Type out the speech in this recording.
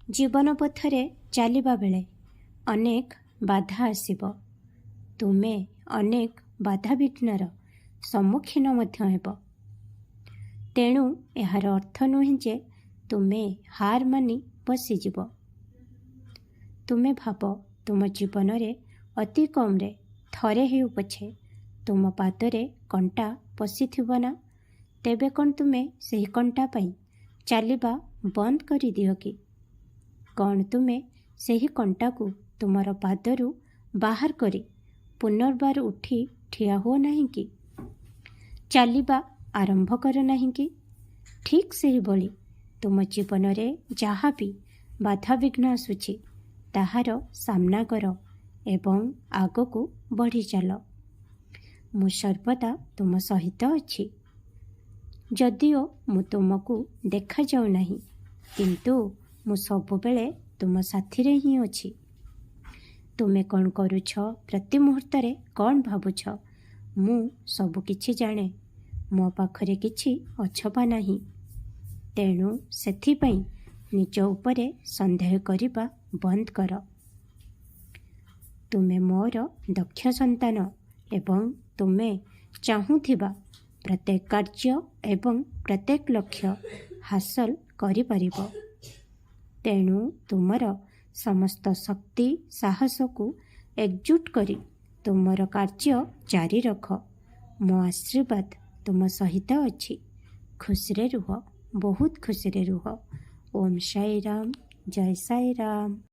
ଜୀବନ ପଥରେ ଚାଲିବା ବେଳେ ଅନେକ ବାଧା ଆସିବ। ତୁମେ ଅନେକ ବାଧାବିଘ୍ନର ସମ୍ମୁଖୀନ ମଧ୍ୟ ହେବ। ତେଣୁ ଏହାର ଅର୍ଥ ନୁହେଁ ଯେ ତୁମେ ହାର ମାନି ବସିଯିବ। ତୁମେ ଭାବ, ତୁମ ଜୀବନରେ ଅତି କମ୍ରେ ଥରେ ହେଉ ପଛେ ତୁମ ପାଦରେ କଣ୍ଟା ପଶିଥିବ ନା? ତେବେ କ'ଣ ତୁମେ ସେହି କଣ୍ଟା ପାଇଁ ଚାଲିବା ବନ୍ଦ କରିଦିଅ କି? କ'ଣ ତୁମେ ସେହି କଣ୍ଟାକୁ ତୁମର ପାଦରୁ ବାହାର କରି ପୁନର୍ବାର ଉଠି ଠିଆ ହୁଅ ନାହିଁ କି? ଚାଲିବା ଆରମ୍ଭ କର ନାହିଁ କି? ଠିକ୍ ସେହିଭଳି ତୁମ ଜୀବନରେ ଯାହା ବି ବାଧାବିଘ୍ନ ଆସୁଛି, ତାହାର ସାମ୍ନା କର ଏବଂ ଆଗକୁ ବଢ଼ି ଚାଲ। ମୁଁ ସର୍ବଦା ତୁମ ସହିତ ଅଛି। ଯଦିଓ ମୁଁ ତୁମକୁ ଦେଖାଯାଉନାହିଁ, କିନ୍ତୁ ମୁଁ ସବୁବେଳେ ତୁମ ସାଥିରେ ହିଁ ଅଛି। ତୁମେ କ'ଣ କରୁଛ, ପ୍ରତି ମୁହୂର୍ତ୍ତରେ କ'ଣ ଭାବୁଛ, ମୁଁ ସବୁକିଛି ଜାଣେ। ମୋ ପାଖରେ କିଛି ଅଛପା ନାହିଁ। ତେଣୁ ସେଥିପାଇଁ ନିଜ ଉପରେ ସନ୍ଦେହ କରିବା ବନ୍ଦ କର। ତୁମେ ମୋର ଦକ୍ଷ ସନ୍ତାନ ଏବଂ ତୁମେ ଚାହୁଁଥିବା ପ୍ରତ୍ୟେକ କାର୍ଯ୍ୟ ଏବଂ ପ୍ରତ୍ୟେକ ଲକ୍ଷ୍ୟ ହାସଲ କରିପାରିବ। ତେଣୁ ତୁମର ସମସ୍ତ ଶକ୍ତି, ସାହସକୁ ଏକଜୁଟ କରି ତୁମର କାର୍ଯ୍ୟ ଜାରି ରଖ। ମୋ ଆଶୀର୍ବାଦ ତୁମ ସହିତ ଅଛି। ଖୁସିରେ ରୁହ, ବହୁତ ଖୁସିରେ ରୁହ। ଓମ୍ ସାଇରାମ, ଜୟ ସାଇରାମ।